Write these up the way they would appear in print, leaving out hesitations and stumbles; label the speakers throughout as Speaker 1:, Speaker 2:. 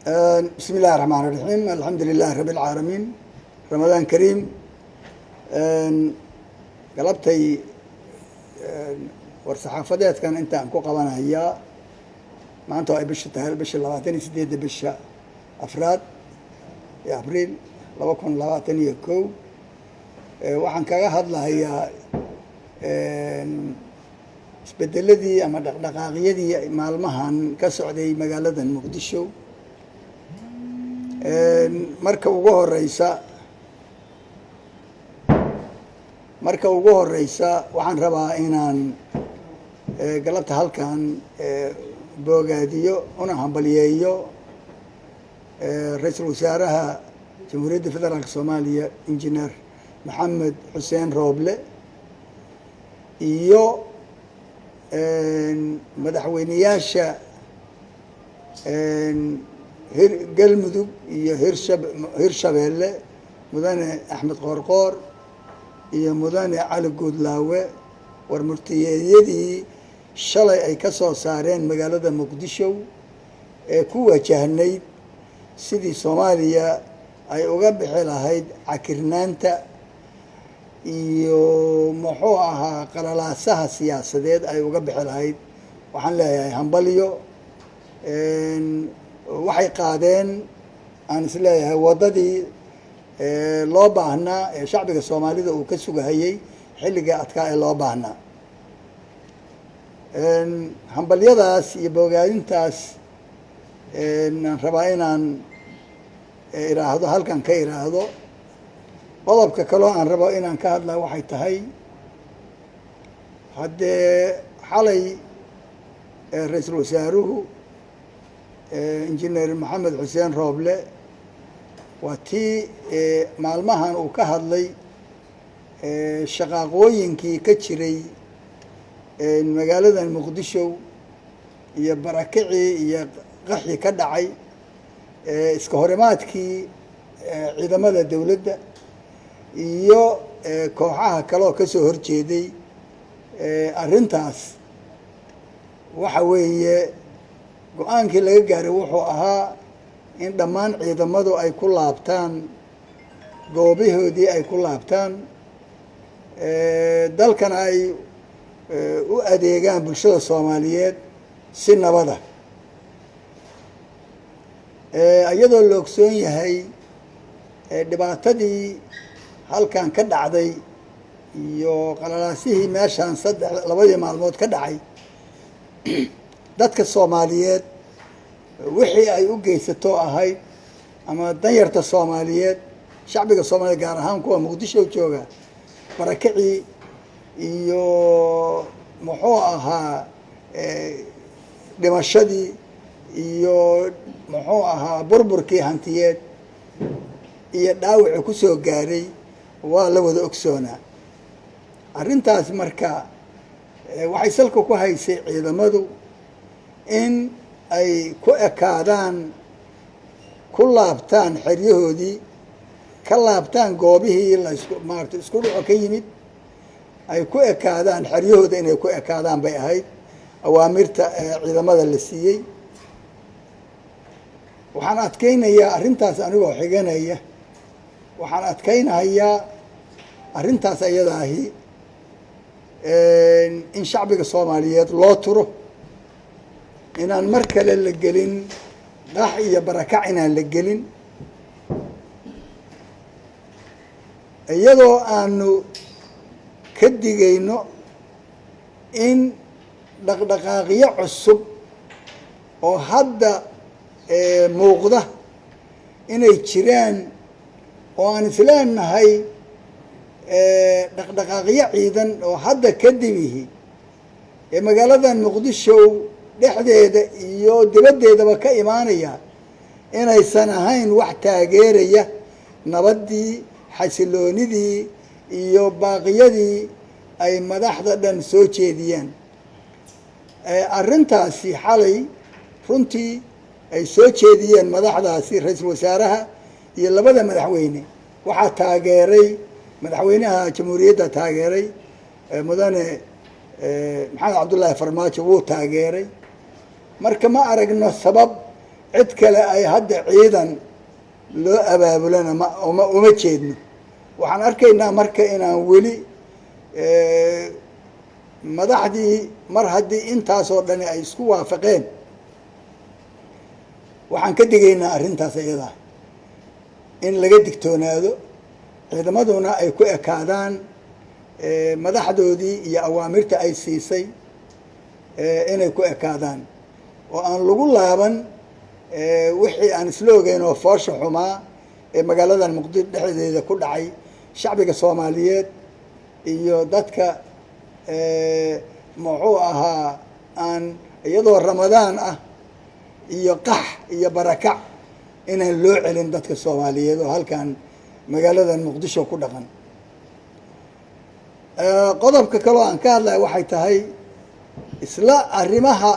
Speaker 1: Bismi illahi raxmaan raxiim, alxamdu lilahi rabi alcaalamiin, Ramadaan kariim. Galabtay war-saxaafadeedkan intaan ku qabanayaa maanta oo ay bisha tahay bisha 28-da bisha afraad ee Abriil 2021, waxaan kaga hadlahayaa isbedeladii ama dhaqdhaqaaqyadii maalmahan ka socday magaalada Muqdisho. Marka ugu horeysa waxaan rabaa inaan galabta halkan boogaadiyo una hambaliyeeyo ra-iisul wasaaraha Jamhuuriyadda Federaalka Soomaaliya, Injineer Maxamed Xuseen Rooble, iyo madaxweyneyaasha hir Galmudug iyo Hirshabeelle, Mudane Axmed Qoorqoor iyo Mudane Cali Guudlaawe, war murtiyeedyadii shalay ay ka soo saareen magaalada Muqdisho ee ku wajahnayd sidii Soomaaliya ay uga bixi lahayd cakirnaanta iyo muxuu ahaa qalalaasaha siyaasadeed ay uga bixi lahayd. Waxaan leeyahay hambalyo. Waxay qaadeen, aan is leeyahay, waddadii loo baahnaa ee shacbiga Soomaalida uu ka sugahayey xilligii adkaa ee loo baahnaa. Hambalyadaas iyo bogaadintaas aan rabaa inaan iraahdo, halkan ka iraahdo. Qodobka kaloo aan rabo inaan ka hadlaa waxay tahay, haddee xalay ra-iisul wasaaruhu Injineer Maxamed Xuseen Rooble waa tii maalmahan uu ka hadlay shaqaaqooyinkii ka jiray magaaladan Muqdisho iyo barakicii iyo qaxii ka dhacay, iska horimaadkii ciidamada dowladda iyo kooxaha kale oo kasoo horjeeday. Arrintaas waxa weeye go-aankii laga gaaray wuxuu ahaa in dhammaan ciidamadu ay ku laabtaan goobahoodii, ay ku laabtaan dalkana, ay u adeegaan bulshada Soomaaliyeed si nabada, iyadoo la ogsoon yahay dhibaatadii halkan ka dhacday iyo qalalaasihii meeshaan saddex labadii maalmood ka dhacay. Dadka Soomaaliyeed wixii ay u geysato ahayd ama danyarta Soomaaliyeed, shacbiga Soomaliyeed, gaar ahaan kuwa Muqdisho jooga, barakicii iyo muxuu ahaa dhimashadii iyo muxuu ahaa burburkii hantiyeed iyo dhaawicii kusoo gaaray waa la wada ogsoonaa. Arrintaas marka waxay salka ku haysay ciidamadu in ay ku ekaadaan, ku laabtaan xeryahoodii, ka laabtaan goobihii laisku maarata isku dhaco ka yimid, ay ku ekaadaan xeryahooda, inay ku ekaadaan bay ahayd awaamirta ciidamada la siiyey. Waxaan adkeynayaa arrintaas anigoo xiganaya, waxaan adkeynahayaa arrintaas ayadaahi in shacbiga Soomaaliyeed loo turo, inaan mar kale la gelin qax iyo barakac, inaan la gelin, iyadoo aanu ka digayno in dhaqdhaqaaqyo cusub oo hadda muuqda inay jiraan oo aan isleenahay dhaqdhaqaaqyo ciidan oo hadda kadibihi ee magaaladan Muqdisho dhexdeeda iyo dibaddeedaba ka imaanaya inaysan ahayn wax taageeraya nabaddii, xasiloonidii iyo baaqiyadii ay madaxda dhan soo jeediyeen. Arrintaasi xalay runtii ay soo jeediyeen madaxdaasi, ra-iisul wasaaraha iyo labada madaxweyne, waxaa taageeray madaxweynaha jamhuuriyadda, taageeray Mudane Maxamed Cabdullaahi Farmaajo, wuu taageeray. Marka ma aragno sabab Cid kale ay hadda ciidan loo abaabulana ma uma jeedno. Waxaan arkaynaa marka inaan weli madaxdii, mar haddii intaasoo dhani ay isku waafaqeen, waxaan ka digaynaa arrintaas iyadaa in laga digtoonaado, ciidamaduna ay ku ekaadaan madaxdoodii iyo awaamirta ay siisay inay ku ekaadaan, oo aan lagu laaban wixii aan isla ogeyn oo foosha xumaa ee magaaladan Muqdisho dhexdeeda ku dhacay shacbiga Soomaaliyeed iyo dadka muxuu ahaa aan iyadoo Ramadaan ah iyo qax iyo barakac inaan loo celin dadka Soomaaliyeed oo halkan magaaladan Muqdisho ku dhaqan. Qodobka kaloo aan ka hadlaya waxay tahay isla arrimaha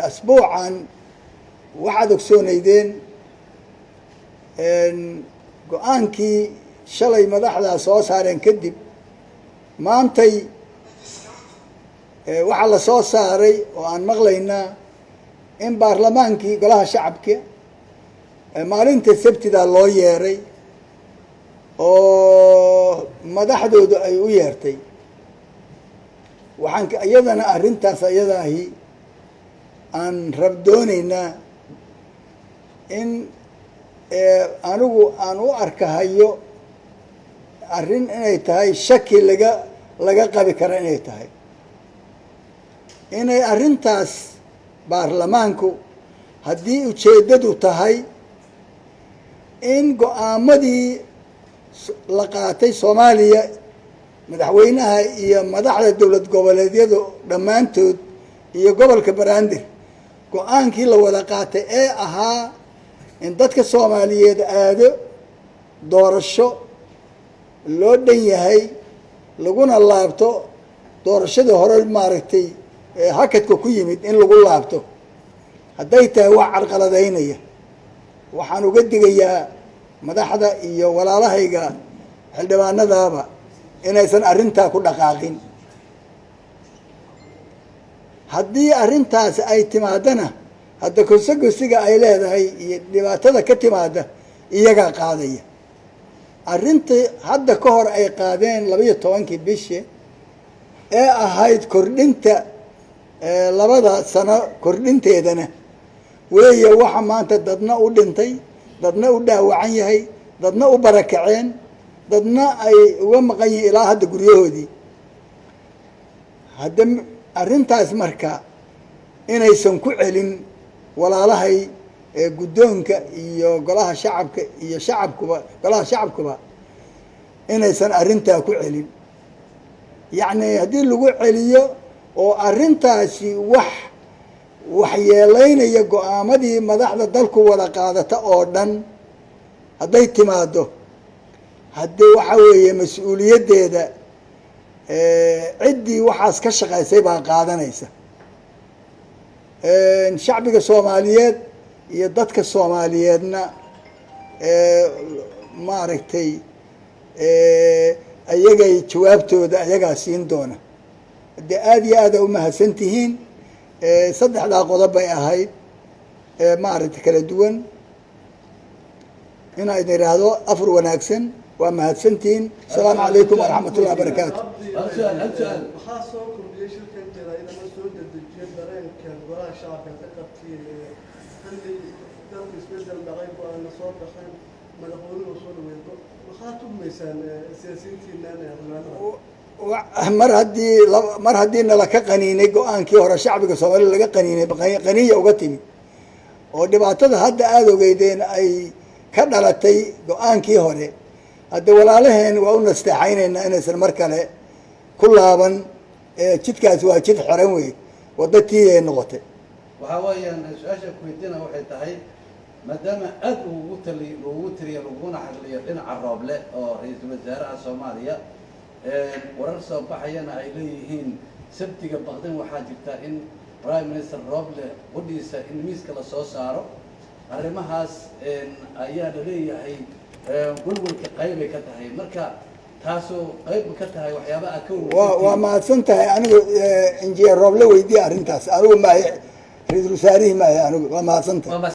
Speaker 1: asbuucan. Waxaad ogsoonaydeen go-aankii shalay madaxdaa soo saareen kadib, maantay waxaa la soo saaray oo aan maqlaynaa in baarlamaankii golaha shacabka maalinta sabtida loo yeeray oo madaxdoodu ay u yeertay. Waxaan iyadana arrintaas iyadaahi aan rab doonaynaa in anigu aan u arkahayo arrin inay tahay shaki laga qabi kara, inay tahay inay arrintaas baarlamaanku haddii ujeeddadu tahay in go-aamadii la qaatay Soomaaliya, madaxweynaha iyo madaxda dowlad goboleedyadu dhammaantood iyo gobolka Banaadir, go-aankii la wada qaatay ee ahaa in dadka Soomaaliyeed aado doorasho loo dhan yahay, laguna laabto doorashadii hore maaragtay hakadka ku yimid in lagu laabto, hadday tahay wax carqaladaynaya, waxaan uga digayaa madaxda iyo walaalahayga xildhibaanadaaba inaysan arrintaa ku dhaqaaqin. Haddii arrintaas ay timaadana, hadda konsegosiga ay leedahay iyo dhibaatada ka timaada iyagaa qaadaya. Arrintii hadda ka hor ay qaadeen 12-kii bishi ee ahayd kordhinta 2da sano kordhinteedana weeye waxa maanta dadna u dhintay, dadna u dhaawacan yahay, dadna u barakaceen, dadna ay uga maqan yihiin ilaa hadda guryahoodii. Hadda arrintaas marka inaysan ku celin walaalahay guddoonka iyo golaha shacabka iyo shacabkuba, golaha shacabkuba inaysan arrintaa ku celin. Yacni haddii lagu celiyo oo arrintaasi wax waxyeelaynaya go-aamadii madaxda dalku wada qaadata oo dhan hadday timaado, haddii waxa weeye mas-uuliyaddeeda ciddii waxaas ka shaqaysay baa qaadanaysa. Shacbiga Soomaaliyeed iyo dadka Soomaaliyeedna maaragtay ayagay jawaabtooda ayagaa siin doona. Haddee aada iyo aada umahadsan tihiin. Saddexdaa qodob bay ahayd maaragtay kala duwan inaa idin idhaahdo afar wanaagsan. Waa mahadsantihiin. Asalaamu calaykum waraxmat ullahi wabarakaatu.
Speaker 2: Maxaa soo kordhiyey shirkan jaraa'id ama soo dedejiyay dareenka golaha shacabka ka qabtay xilli dalka isbedel dhacay, go-aana soo baxeen, madaxweynuhu soo dhaweeyay? Maxaa tugmaysaan siyaasiyiintiinan ee xildhibaanada?
Speaker 1: Mar haddii nala ka qaniinay go-aankii hore, shacbiga Soomaalida laga qaniinay, qaniya uga timi oo dhibaatada hadda aada ogeydeen ay ka dhalatay go-aankii hore, hadda walaalaheen waa u nasteexaynaynaa inaysan mar kale ku laaban. Jidkaasi waa jid xiran wey, waddo tiiyay noqotay.
Speaker 3: Waxaa weeyaan su-aasha kuweydiina waxay tahay, maadaama aada ugu tali lagugu tiriyo laguna xaqliyo dhinaca Rooble oo ra-iisul wasaaraha Soomaaliya, warar soo baxayana ay leeyihiin sabtiga baqdin waxaa jirta in Prime Minister Rooble qudhiisa in miiska lasoo saaro, arrimahaas ayaa la leeyahay welwelka qaybay ka tahay. Marka taasoo qayb ka tahay waxyaaba aad ka
Speaker 1: Waa mahadsan tahay. Anigu Injineer Rooble weydiiya arrintaas. Anigu ma Ra-iisul wasaarihii maahe anigu. Waa mahadsanta.
Speaker 4: Waa.